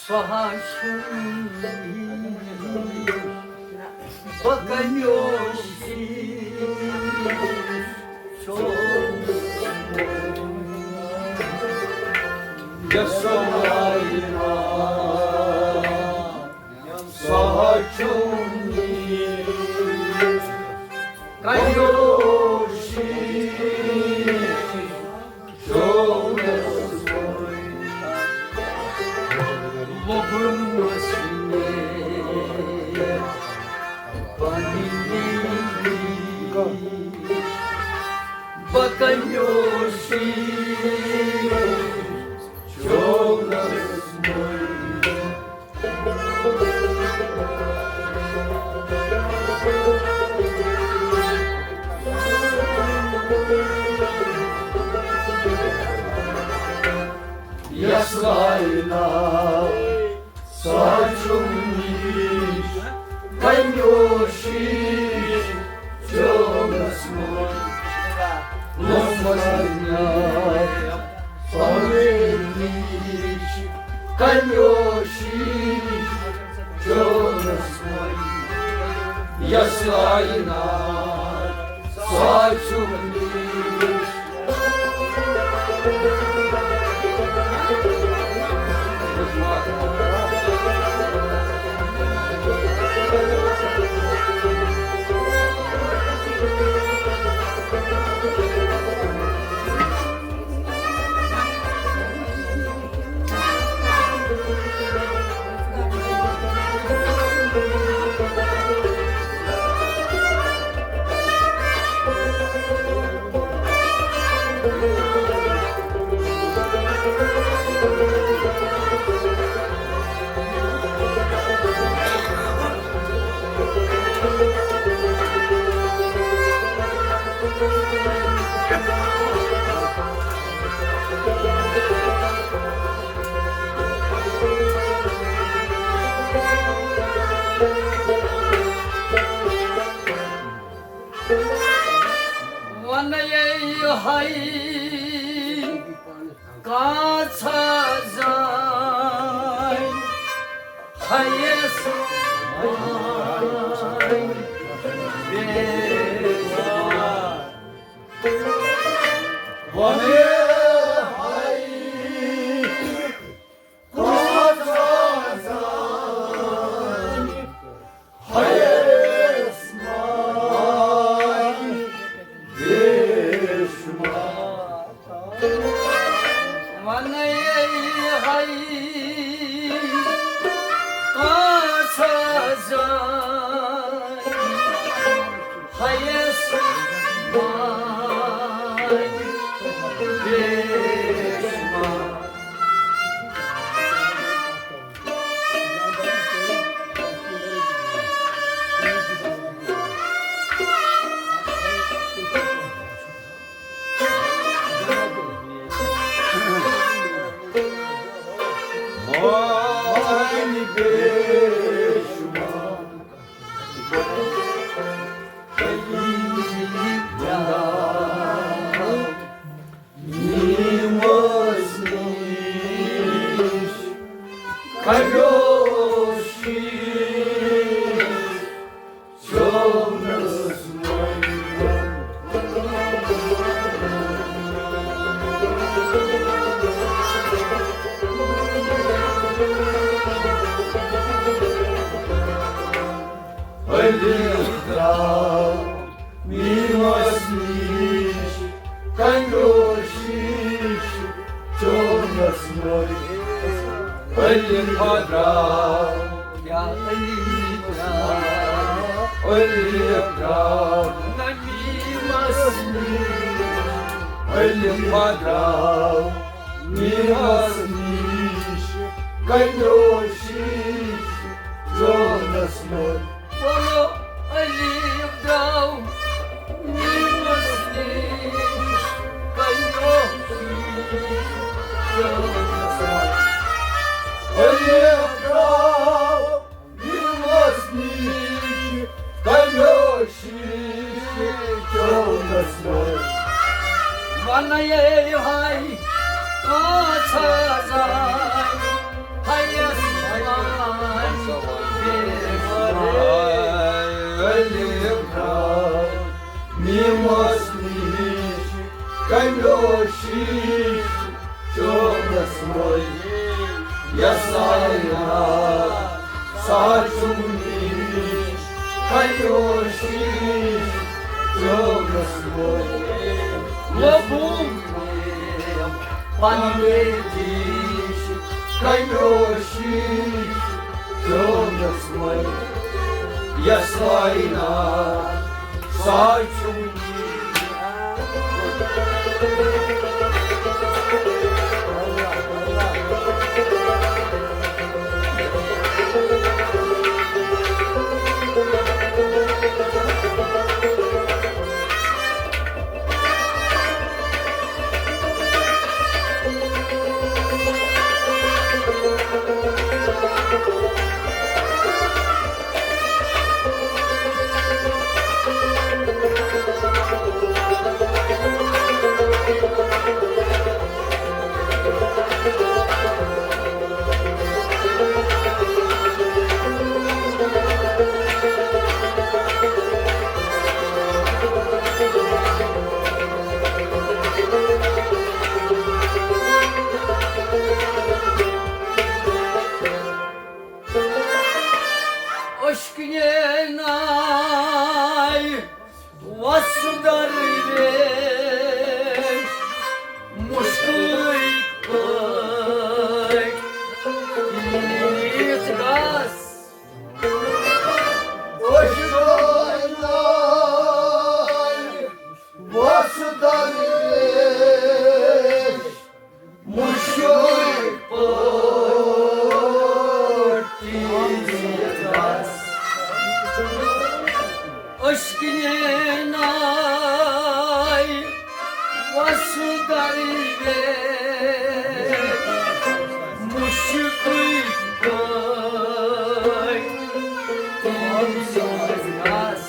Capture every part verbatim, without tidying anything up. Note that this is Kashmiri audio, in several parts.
سۄ ہا چھُم بہٕ کَمیو شیٖش چھومُت۔ یۄس سۄ واریاہ سۄ ہا چھُم کَمیو شیٖش چھومُت۔ لوٚبُم اوس مےٚ پنٕنۍ بہٕ کَمیو شیٖش چھومُت۔ یۄس کائنات سۄ چھُم نِش، کَمیو شیٖش چھومُت۔ لوٚمُت مےٚ سۄ نِش، کَمیو شیٖش چھومُت۔ یۄس کائنات سۄ چھُم نِش۔ وَنَے ہَے کَتھ زانہِ ہَیَس وَنَے۔ وَنَے ہَے کَتھ زانہِ ہَیَس وَنَے۔ وَنَے ہَے کَتھ زانہِ ہَیَس وَنَے۔ میٖمَس نِش کَمیو شیٖش چھومُت۔ ألِف درٛاو میٖمَس نِش، کَمیو شیٖش چھومُت۔ ألِف درٛاو، یا ألِف درٛاو، ألِف درٛاو نہ میٖمَس نِش۔ ألِف درٛاو میٖمَس نِش، کَمیو شیٖش چھومُت۔ بولو، ألِف درٛاو میٖمَس نِش، کَمیو شیٖش چھومُت۔ ألِف درٛاو میٖمَس نِش، کَمیو شیٖش چھومُت۔ وَنَے ہَے کَتھ زانہِ ہَیَس یَس آیہِ نار ساچُم نِش، کَنیو شیٖش ترٛٲونَس مٔلۍ۔ لوٚبُم پَنٕنۍ دیٖش، کَنیو شیٖش ترٛٲونَس مٔلۍ۔ یَس آیہِ نار ساچُم اشکنینای وس درویش، مشکل پٲٹھۍ ییٖژ گژھ۔ اشکنینای وس درویش، مُشُک پٲٹھۍ تیٖژ گژھ۔ اشکنینای وس درویش، مُشُک پٲٹھۍ تیٖژ گژھ۔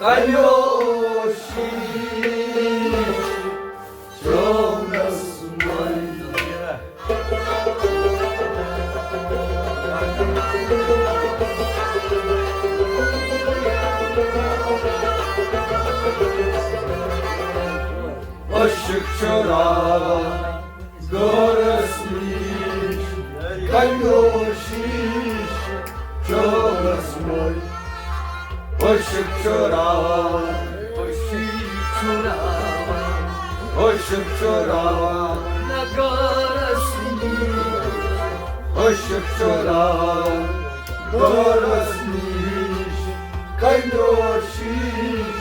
کَنیو شیٖش ترٛٲونَس مٔلۍ۔ عشق چھُ راوان غٲرس نِش، کَنیو شیٖش ترٛٲونَس مٔلۍ۔ عشق چھُ راوان، عشق چھُ راوان، عشق چھُ راوان غٲرس نِش۔ عشق چھُ راوان غٲرس نِش، کَنیو شیٖش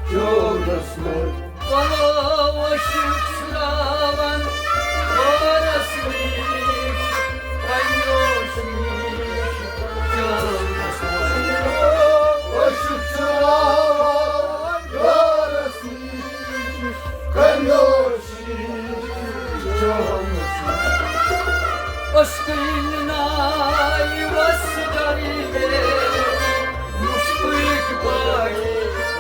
ترٛٲونَس مٔلۍ۔ وَلو عشق چھُ راوان غٲرس نِش، کَنیو شیٖش ترٛٲونَس مٔلۍ۔ عشق چھُ راوان غٲرس نِش، کَنیو شیٖش ترٛٲونَس مٔلۍ۔ اشکنینای وس درویش، مُشکل پٲٹھۍ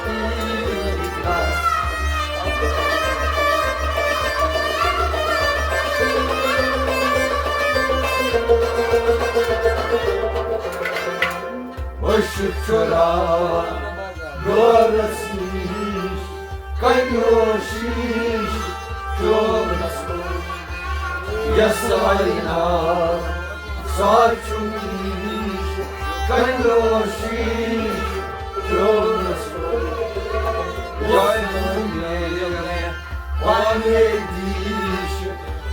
تیٖژ گژھ۔ عشق چھُ راوان غٲرس نِش، کَنیو شیٖش ترٛٲونَس مٔلۍ۔ یَس آیہِ نار ساچُم نِش، کَنیو شیٖش ترٛٲونَس مٔلۍ۔ یَس آیہِ نار پانے دیٖش،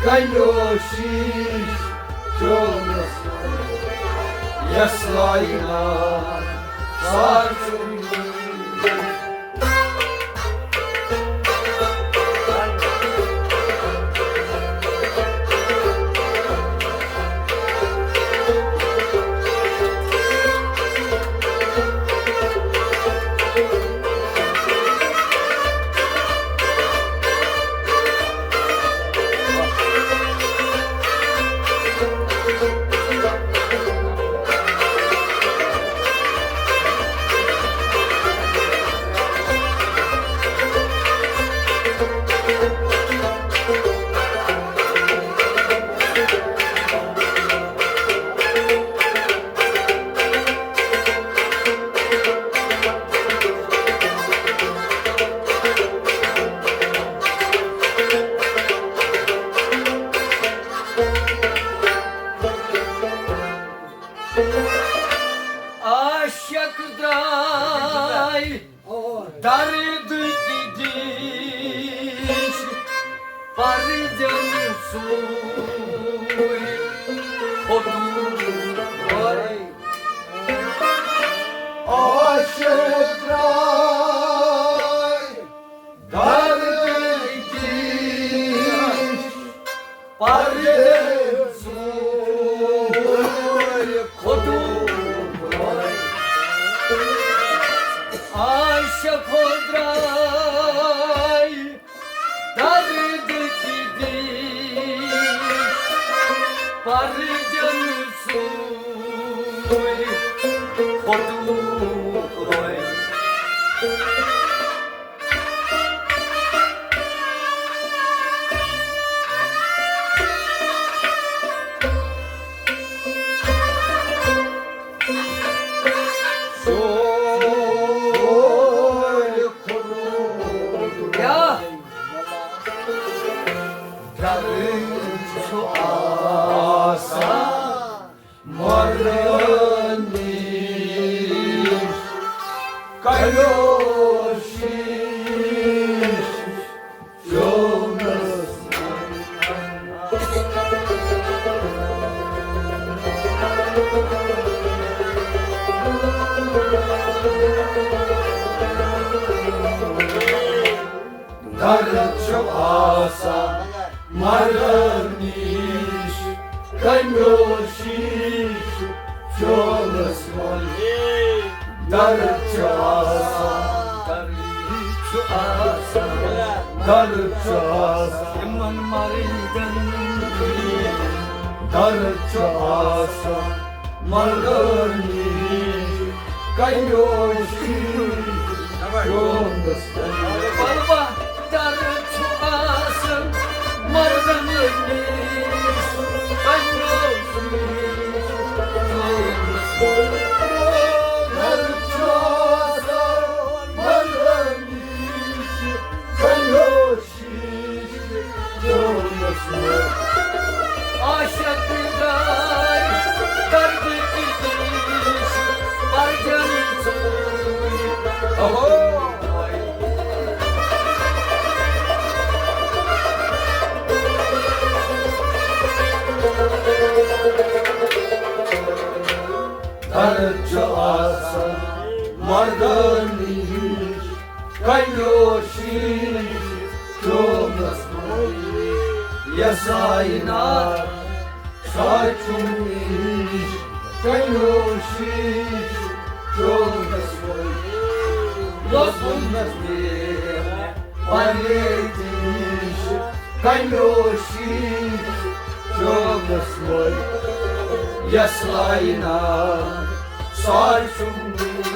کَنیو شیٖش ترٛٲونَس مٔلۍ۔ یَس آیہِ نار ساچُم نِش۔ درد کی دیش پردن سوی خطور عاشق رای، درد کی دیش پردن سوی خطور عاشق. عاشق خود رای، درد کی دیش پردن سوی خطور عاشق. درد چھُ آسان مردن نِش، کمیو شیٖش چولس منٛز. درد چھُ آسان، درد چھُ آسان، درد چھُ آسان یِمن مردن نِش. درد چھُ آسان مردن نِش، کمیو شیٖش چولس منٛز. بابا، درد چھُ آسان مردن نِش، کمیو شیٖش چولس منٛز. درد چھُ آسان مردن نِش، کمیو شیٖش چولس منٛز. عاشق درٛاے دردٕ کِس پرجن ژوٗرِ. اہو! درد چھُ آسان مردن نِش، کمیو شیٖش چولس منٛز. یس آینہ ساچُن نِش، کمیو شیٖش چولس منٛز. لوٚبُن نس پلیٹ نِش، کمیو شیٖش چولس منٛز. یس آینہ ساچُن نِش.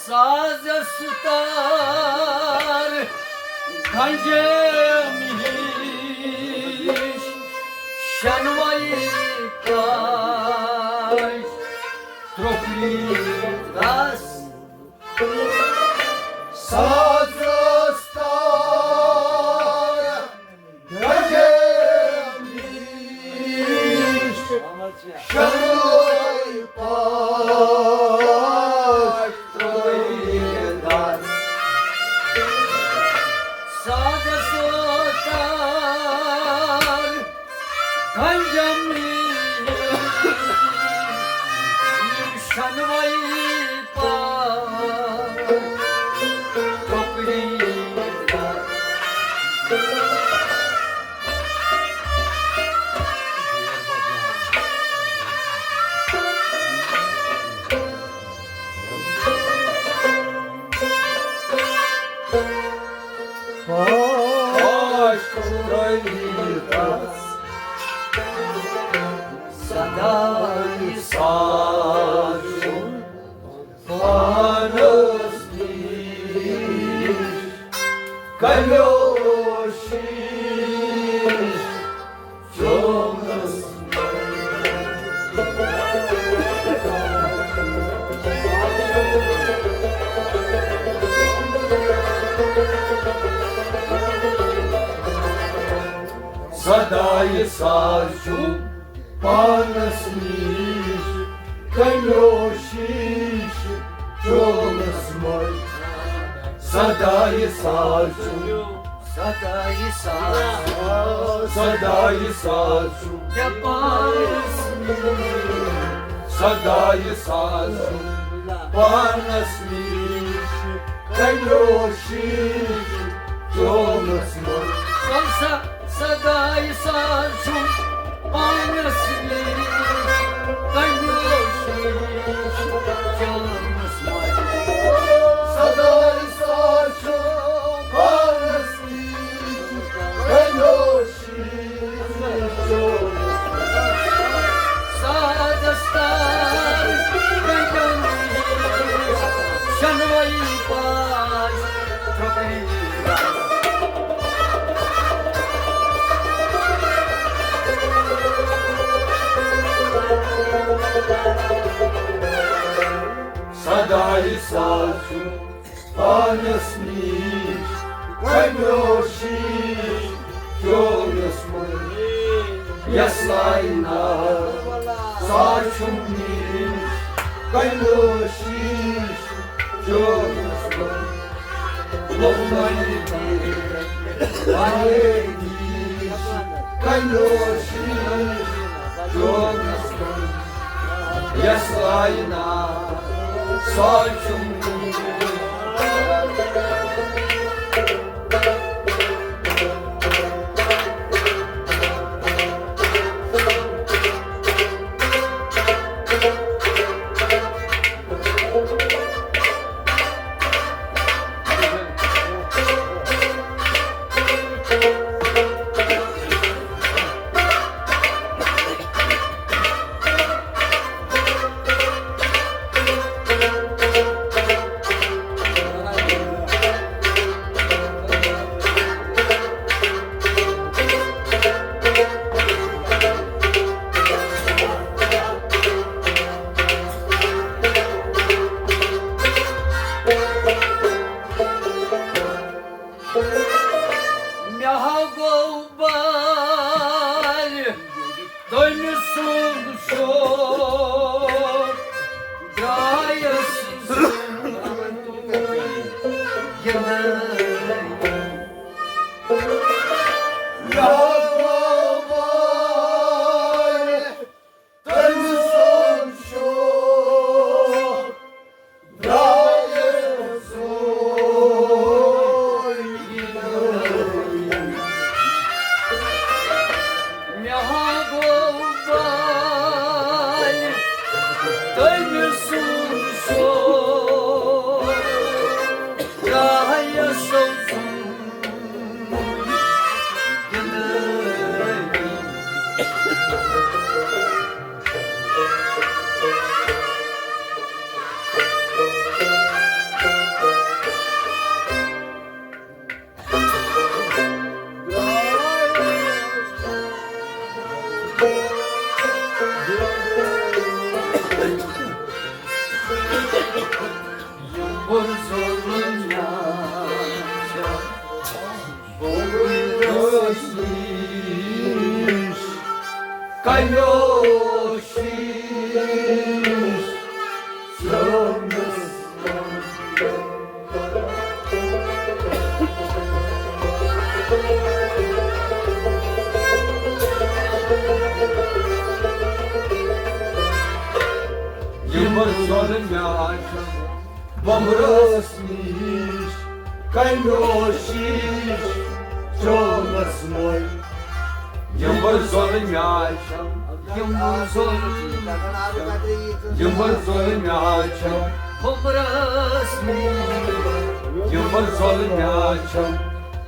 ساز ستار گنجم ہِش شنوٲیی کاش ترٛوکری رس. ساز ستار گنجم ہِش شنوٲیی کاش ترٛوکری رس. ساز ستار گنجم شنوٲیی پا ٹوکری. ساز چھُم پانس نِش، کمیو شیٖش چومس۔ سدا یہِ ساز چھُم پانس نِش، کمیو شیٖش چومس منٛز۔ سدا یہِ ساز چھُم، سدا یہِ ساز، سدا یہِ ساز چھُم مےٚ پانس نِش۔ سدا یہِ ساز چھُم پانس نِش، کمیو شیٖش چومس منٛز۔ سا سداے ساز چھُم پانس نِش، کمیو شیٖش چومس منٛز۔ سداے ساز چھُم پانس نِش، کمیو شیٖش چومس منٛز۔ سادس تار کمیو نِش، شنوٲیی پاش۔ سداے ساز چھُم پانس نِش، کمیو شیٖش چومس منٛز۔ یس لاینہ ساز چھُم نِش، کمیو شیٖش چومس منٛز۔ لقمن دیر، والے دیش، کمیو شیٖش چومس منٛز۔ یس لاینہ ساز چھُم نِش۔ مےٚ ہا گوٚو بالہِ تٔمۍ سُنٛد شوق، درٛایس گِنٛدنہِ۔ مےٚ ہا گوٚو بالہِ تٔمۍ سُنٛد شوق، درٛایس سوے۔ مےٚ ہا گوٚو بالہِ تٔمۍ سُنٛد شوق، درٛایس سوے۔ کمیو شیٖش چومس۔ یِمن زۄلن مےٚ آسن بۄمبرس نِش، کمیو شیٖش چومس منٛز۔ یِمن زۄلن مےٚ آسن، یِمن زۄلن، یِمن زۄلن مےٚ آسن بۄمبرس نِش، یِمن زۄلن مےٚ آسن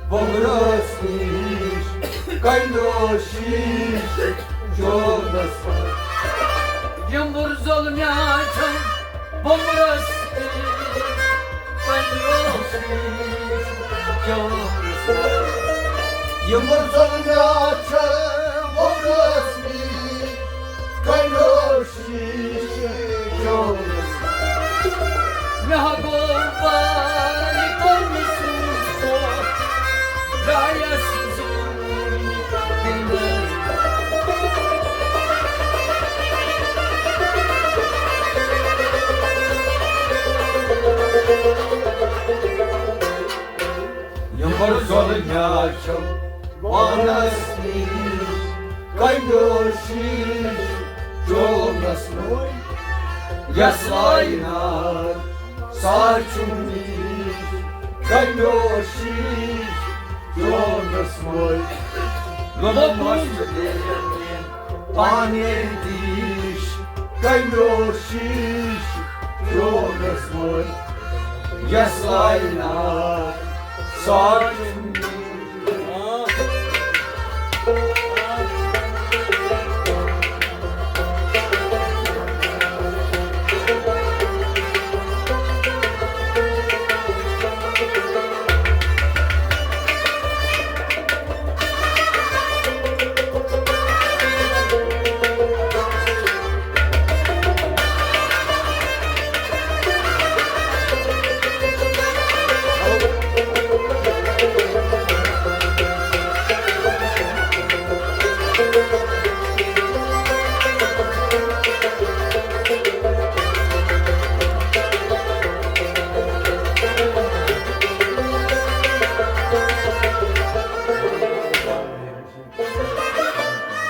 بۄمبرس نِش، کمیو شیٖش چومس منٛز۔ یمبر زۄل مےٚ چھم بۄمبرس نِش، پنجوس نِش، جوس نِش۔ یمبر زۄل مےٚ چھم بۄمبرس نِش، پنجوس نِش، جوس نِش۔ مےٚ ہا گوٚو پانہٕ تٔمۍ سُنٛد ژوٚپ، درٛایس زوٗنہِ دِنہٕ۔ یمبر زۄل مےٚ چھم پانس نِش، کنجوس نِش، جوس نِش۔ یس لاینار ساچُم نِش، کنجوس نِش، جوس نِش۔ لوٚبُم پانے دیش، کنجوس نِش، جوس نِش۔ یس لاینار ساچُم نِش۔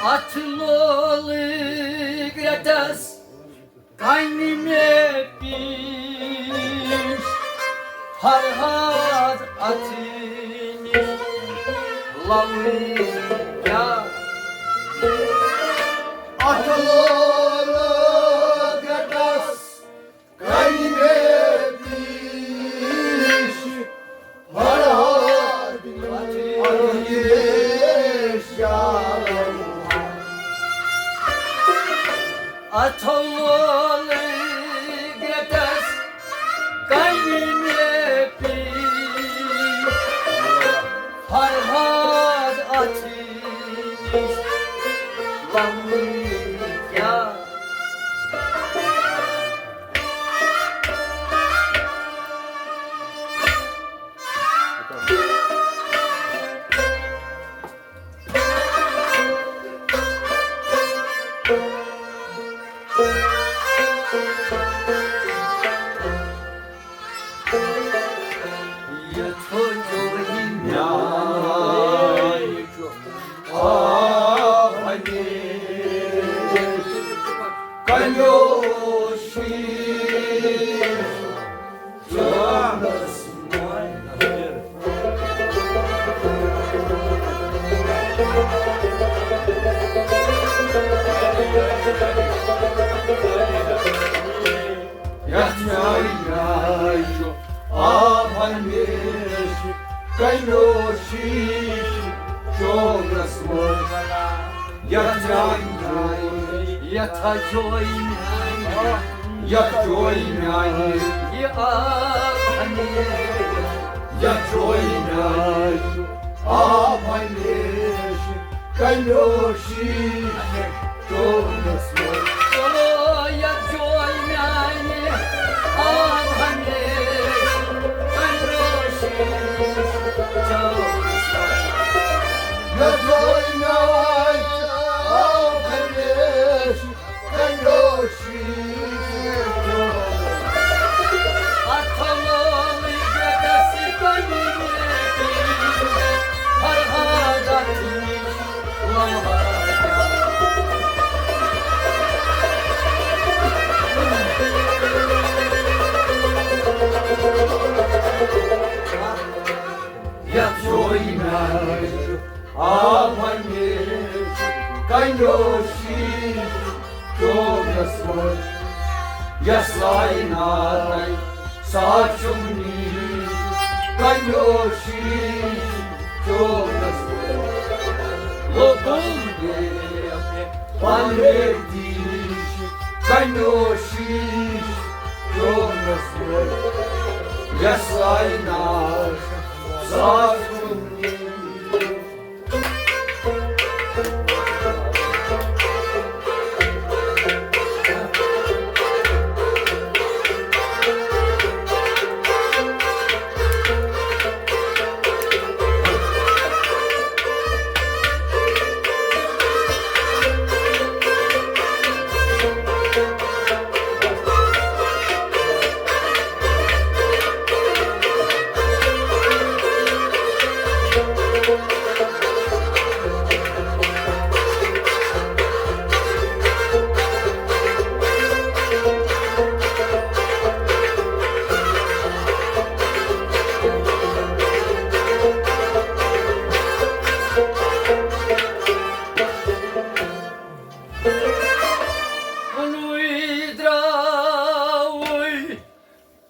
اتھ لولہٕ گرٛٹس کنہِ مےٚ پیش، فرہاد اتھٕ نِش لونٕے کیٛاہ؟ اتھ لولہٕ گرٛٹس کنہِ مےٚ پیش، فرہاد اتھٕ نِش۔ اتھو وول گرٛٹس کنہِ مےٚ پیش، فرہاد اتھٕ نِش لونٕے کیٛاہ؟ یتھ میانہِ آب ہمیشہٕ کنیو شیٖش چوبس منٛز۔ یتھ جایہِ، یتھ جایہِ میانہِ، یتھ جایہِ میانہِ، یہِ آب ہمیشہٕ، یتھ جایہِ میانہِ، آب ہمیشہٕ کنیو شیٖش چوبس منٛز۔ چلو یتھ جایہِ میانہِ، آب ہمیشہٕ کنیو شیٖش چوبس منٛز۔ یتھ جایہِ میانہِ، آب ہمیشہٕ کنیو شیٖش چوبس منٛز۔ اتھ لولہٕ گرٛٹس کنہِ مےٚ پیش، فرہاد اتھٕ نِش لونٕے کیٛاہ؟ یتھ جایہِ میانہِ، آب ہمیشہٕ کنیو شیٖش چوبس منٛز۔ یس لاینار ساچُم نِش کنیو شیٖش چوبس منٛز۔ لوٚبُم پانے دیش کنیو شیش چونس منٛز یس آینہ ساز کُن نیٖرِو۔ کُنُے درٛاوٕے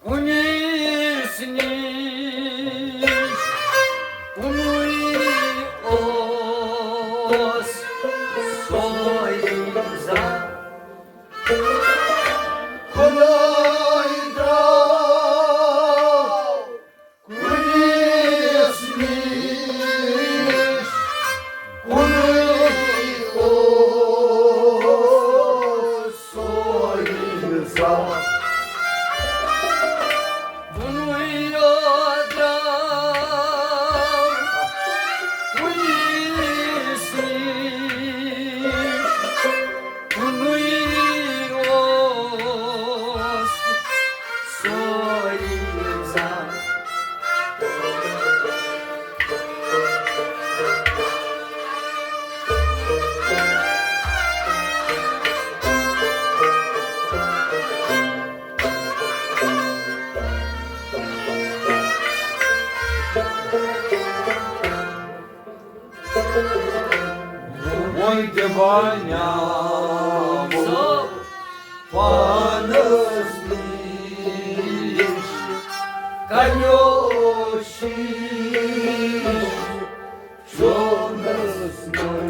کُنِس نِش، کُنُے اوس سورُے زانٛہہ۔ کُنُے درٛاو کُنِس نِش، کُنُے اوس سورُے زانٛہہ۔ کُنُے یوت درٛاو کُنِس نِش، کُنُے اوس سورُے زانٛہہ۔ وۄنۍ تہِ بنیٛاو پانس نِش کنیو شیش چونس منٛز۔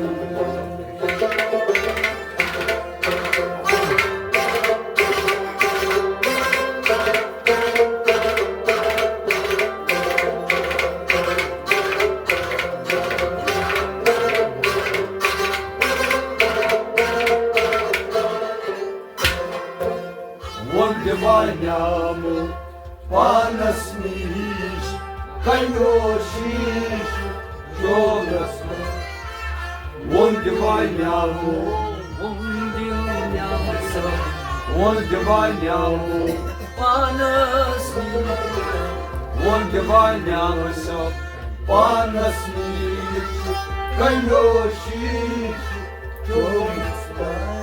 وۄنۍ تہِ بنیٛاو پانس نِش کنیو شیش چونس منٛز۔ وۄنۍ تہِ بنیٛاو، وۄنۍ تہِ بنیٛاو سۄ، وۄنۍ تہِ بنیٛاو پانس نِش، وۄنۍ تہِ بنیٛاو سۄ پانس نِش کنیو شیش چونس منٛز۔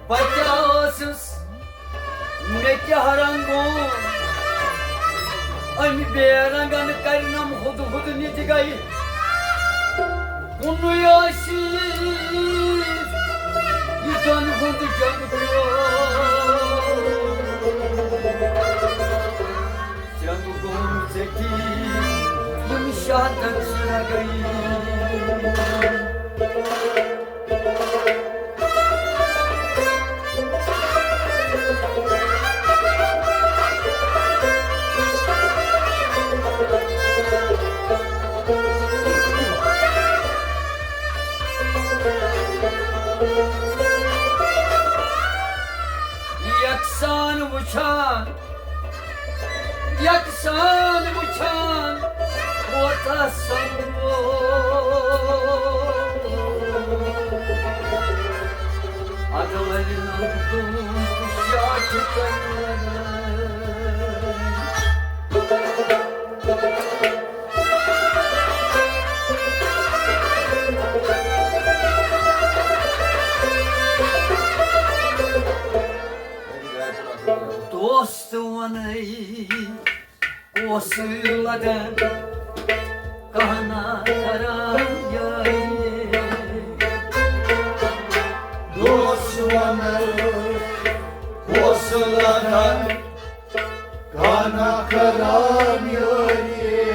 بہٕ کیٛاہ ٲسٕس، مےٚ کیٛاہ رنٛگوم، أمۍ بے رنٛگن کرنم ہُدٕ ہُدٕ نِتہِ گٔیہِ۔ کُنُے ٲسِتھ یہِ دۄن ہُنٛد جنگ پیوٚو۔ جنگ گوٚو ژےٚ ٹھیٖک، یِم شہادت چھِ رگٔیی۔ یکسان وٕچھان، یکسان وٕچھان کوتاہ سمبھو۔ اَدٕ وَلہِ نہٕ تُہُنٛد شاٹھ کَرُن۔ دوست وَنَے کۄس لگن، انا کران یٲری۔ دوس ونن، حوصلہٕ دن، کانا کران یٲری۔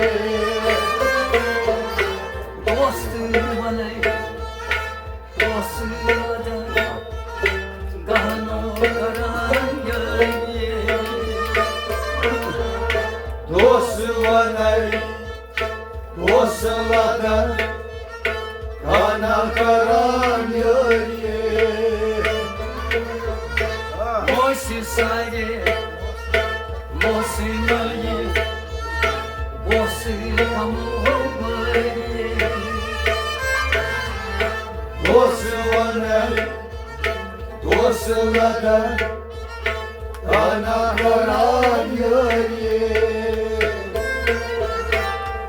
دوست ونن، حوصلہٕ دن، کانا کران یٲری۔ دوس ونن، حوصلہٕ دن، کانا کران یٲری۔ بوسہِ سارے، بوسہِ نٲیی، بوسہِ کمو بٲری۔ بوسہِ ونن، دوس لدن، تانا کران یٲری۔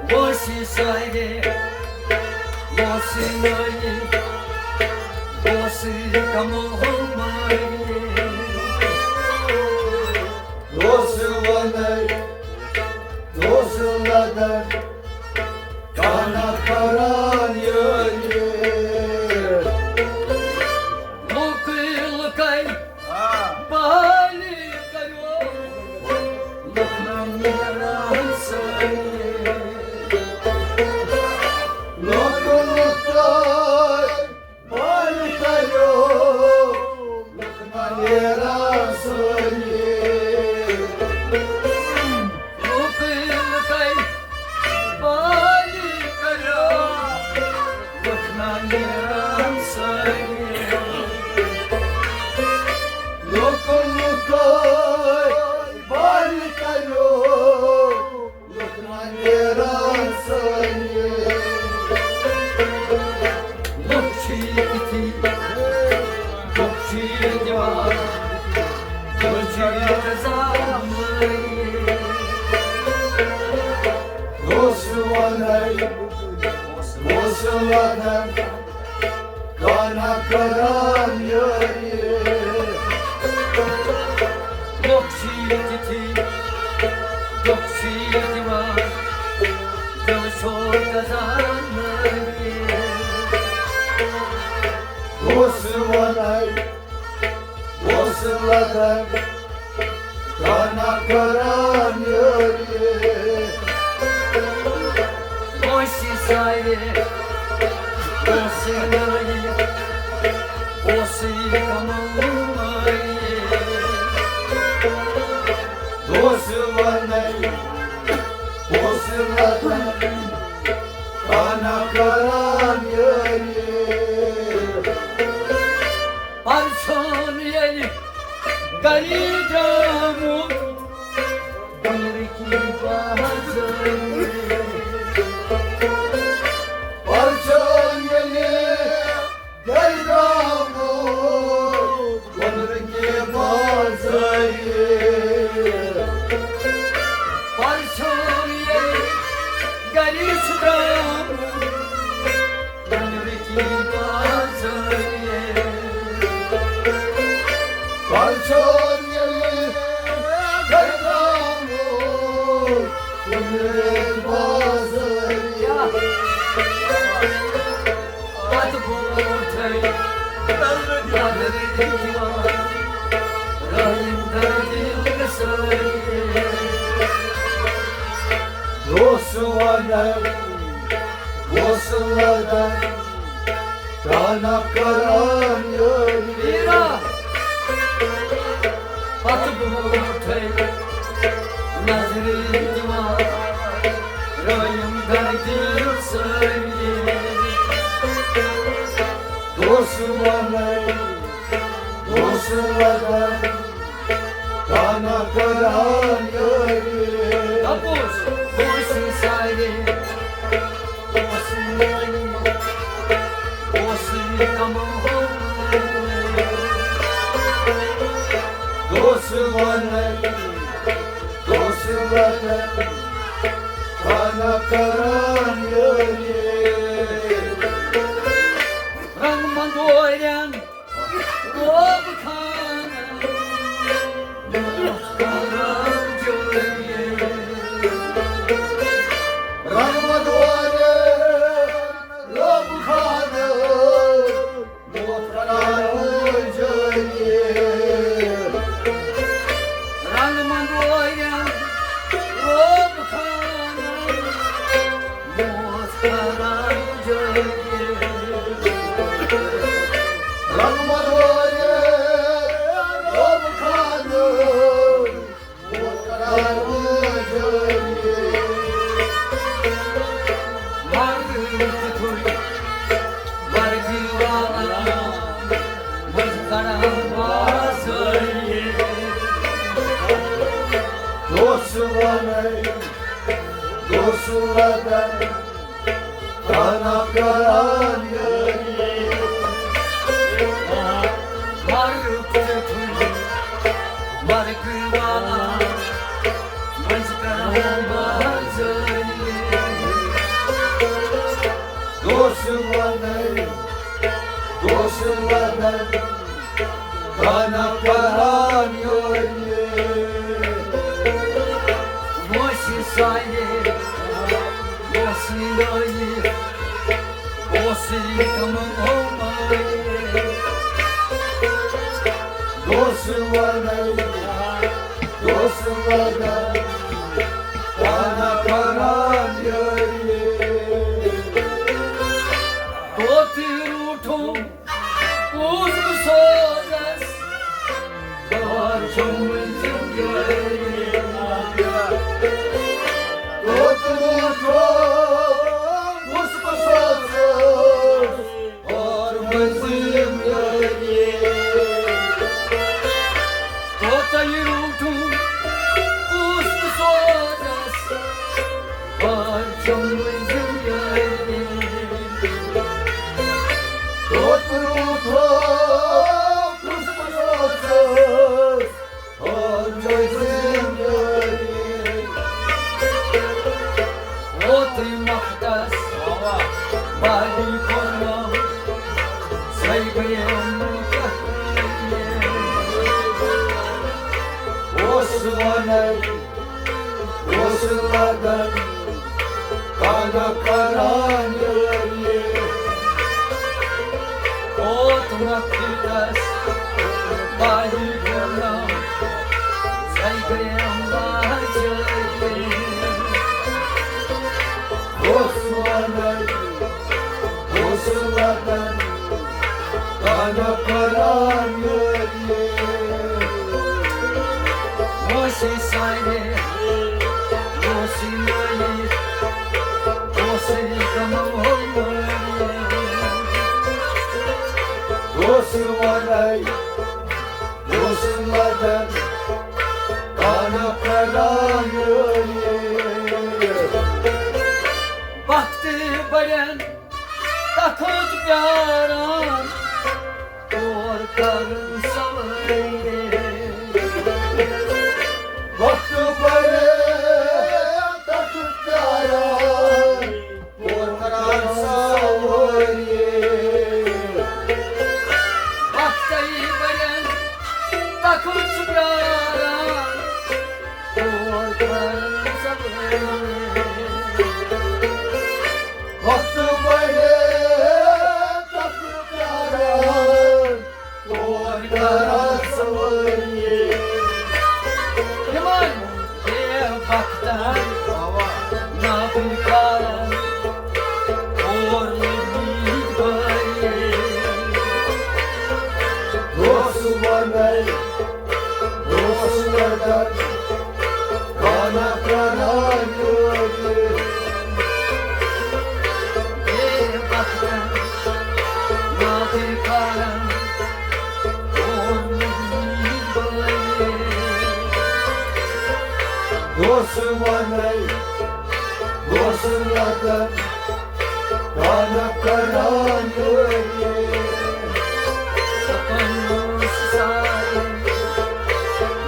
بوسہِ سارے، بوسہِ نٲیی، بوسہِ کمو مٲری۔ دوس ونن، دوس لدن، کانا کران یٲری۔ لوکٕے لُکَے بالہِ کریو، لُکھ نہ نیران سٲری۔ لوکٕے لُکَے بالہِ کریو، لُکھ نہ نیران سٲری۔ لوکٕے لُکَے بالہِ کریو، لُکھ نہ نیران سٲری۔ لوکٕے لُکَے بالہِ کریو، لُکھ نہ نیران سٲری۔ لُکھ چھِ ییٚتہِ، لُکھ چھِ ییٚتہِ یِوان، لُکھ چھِ ییٚتہِ زامٕتۍ۔ اوس وَنَے، اوس وَنَے۔ کانا کران یٲری۔ لُکھ چھِ ییٚتہِ، لُکھ چھِ ییٚتہِ یِوان، دِل چھُ گژھان نٲری۔ اوس وَنَے، اوس لَگان، کانا کران یٲری۔ اوس یہِ سارے، اوس یہِ نٲیی، اوس یہِ کمٲیی۔ اوس وَنَے، اوس لَگان، کانا کران یٲری۔ پرسون ییٚلہِ گری درامُت، بُنرٕکی بازرٕ۔ پرسون ییٚلہِ گری درامُت، بُنرٕکی بازرٕ۔ پرسون ییٚلہِ گری چھُ درامُت، بُنرٕکی بازرٕ۔ پرسون ییٚلہِ گری درامُت، بُنرٕکی بازرٕ۔ پتہٕ برونٛٹھے نظرِ دِوان، رٲیِم دردِ سٲری۔ اوس وَنَے، اوس لَگان، کانا کران یٲری۔ پتہٕ برونٛٹھے نظرِ دِوان، رٲیِم دردِ سٲری۔ اوس وَنَے، اوس لَگان، کانا کران یٲری۔ اَپُز، اوس یہِ سارے، اوس یہِ نٲیی، اوس یہِ کمٲیی۔ تیُتھُے ورگی والا منٛز کڑان بازٲری۔ دوس ونے، دوس ودن، کانا کران یٲری۔ مرگ تیُتھُے ورگی والا منٛز کڑان بازٲری۔ دوس ونے، دوس ودن، کانا کران یٲری۔ وٲنٛسہِ سایہِ، وٲنٛسہِ لٲیِتھ، اوسُے تِمن ہومٲیِتھ۔ دوس ونے، دوس ودن، کانا کران یٲری۔ توتہِ روٗٹھُم، کُس بہٕ سوزس، بار چھُم مٔنزِل یٲری۔ توتہِ روٗٹھُم، کُس بہٕ سوزس، اور مٔنزِل یٲری۔ توتہِ روٗٹھُم، کُس بہٕ سوزس، بار چھُم مٔنزِل یٲری۔ توتہِ روٗٹھُم، کُس بہٕ سوزس، اور مٔنزِل یٲری۔ ووتُے مۄختس بالی کوٚرنم، سۄے گٔیَم کتھ۔ اوس ونان، اوس لگان، کانا کران یٲری۔ اوت مۄختس بالی کوٚرنم، سۄے گٔیَم لاچٲری۔ اوس ونان، اوس لگان، کانا کران یٲری۔ اوسُے سارے، اوسُے یٲری، اوسُے غمو ہومٲری۔ اوس ونان، اوس لگان، کانا کران یٲری۔ وقتہٕ بڑٮ۪ن تخت پیاران، تور کرن سوٲری۔ وقتہٕ بڑٮ۪ن تخت پیاران، تور کرن سوٲری۔ وقتہٕ بڑٮ۪ن تخت پیاران، تور کرن سوٲری۔ وقتہٕ بڑٮ۪ن تخت پیاران، تور کران سوٲری۔ یِمن بے وقتن نابکارن اور نہٕ نیٖد بٲری۔ دوس ونان، دوس ودن، کانا کران یٲری۔ اے وطن، نابکارن، اور نہٕ نیٖد بٲری۔ دوس ونان، دوس ودن، کانا کران یٲری۔ دپان اوس سارے،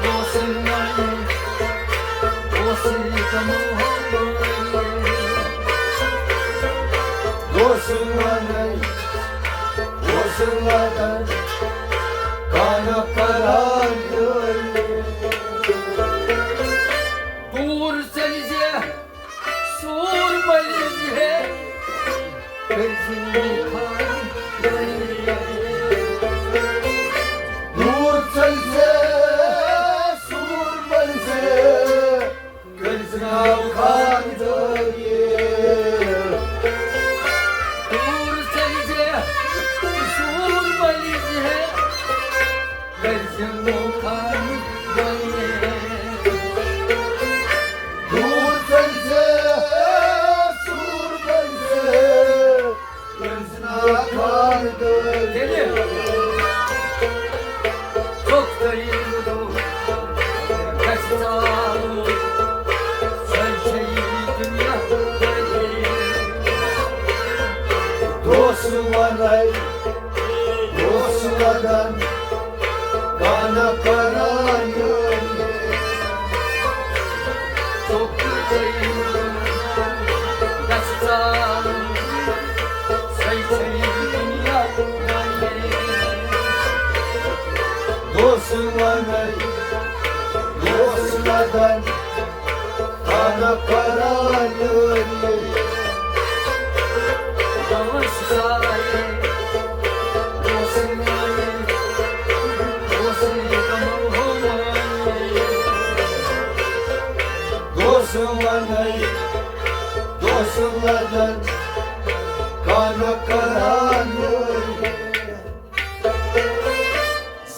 اوس ناے، اوس غمو ہومٲری۔ اوس ونان، اوس ودن، کانا کران یٲری۔ دوٗر ژٔلۍ زِ سوٗر مٔلۍ زِ ہے، کٔرۍ زِ مےٚ خانٛدٲری۔ دوٗر ژٔلۍ زِ سوٗر مٔلۍ زِ، کٔرۍ زِ مےٚ خانٛدٲری۔ دوٗر ژٔلۍ زِ سوٗر مٔلۍ زِ، اوس وَنَے، اوس لَدَن، گانہٕ کران یٲری۔ ژوٚپ تہٕ ژٔیی گژھِ ژالُن، سۄے ژٔیی دُنیا گانے۔ اوس وَنَے، اوس لَدَن، گانہٕ کران یٲری۔ دَپان چھِ سارے، اوسُے مانے، اوسُے کمل ہو مانے۔ دوس وَنَے، دوس لَدَن، گانہٕ کران یٲری۔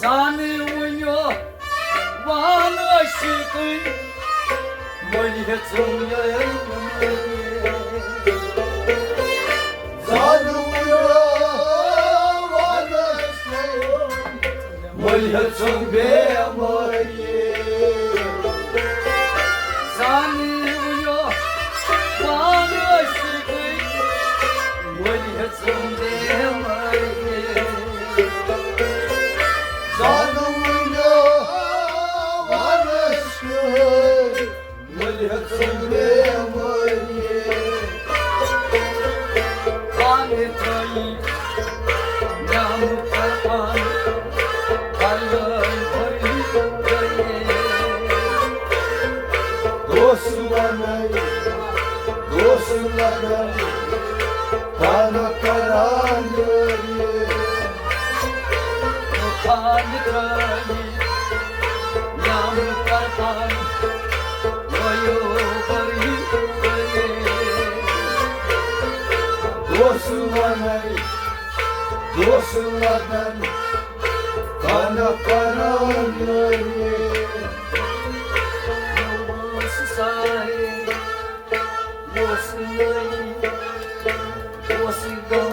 زانٕے وُنیو وان عٲشِقٕے، مٔلۍ ہیژٕم یٲری۔ زانٕے وُنیو وان عٲشِقٕے، مٔلۍ ہیژٕم بیمٲری۔ زانٕے وُنیو وان عٲشِقٕے، مٔلۍ ہیژٕم بیمٲری۔ زانُم نہٕ وَنَس کِہیٖنۍ، مٔلۍ ہیژٕم بیمٲری۔ پانہٕ ترٛٲیی نعمہٕ کرپان، بَلٲے بٔرِتھ گٔیے۔ دوس وَنَے، دوس لَگَن، پانہٕ کران یٲری۔ خان ترٛٲوِتھ نعمہٕ کرپان، وَیو بٔرِتھ گٔیے۔ دوس وَنَے، دوس لَگَن، پانہٕ کران یٲری۔ اوس سارے، اوس نٔے، اوس غم۔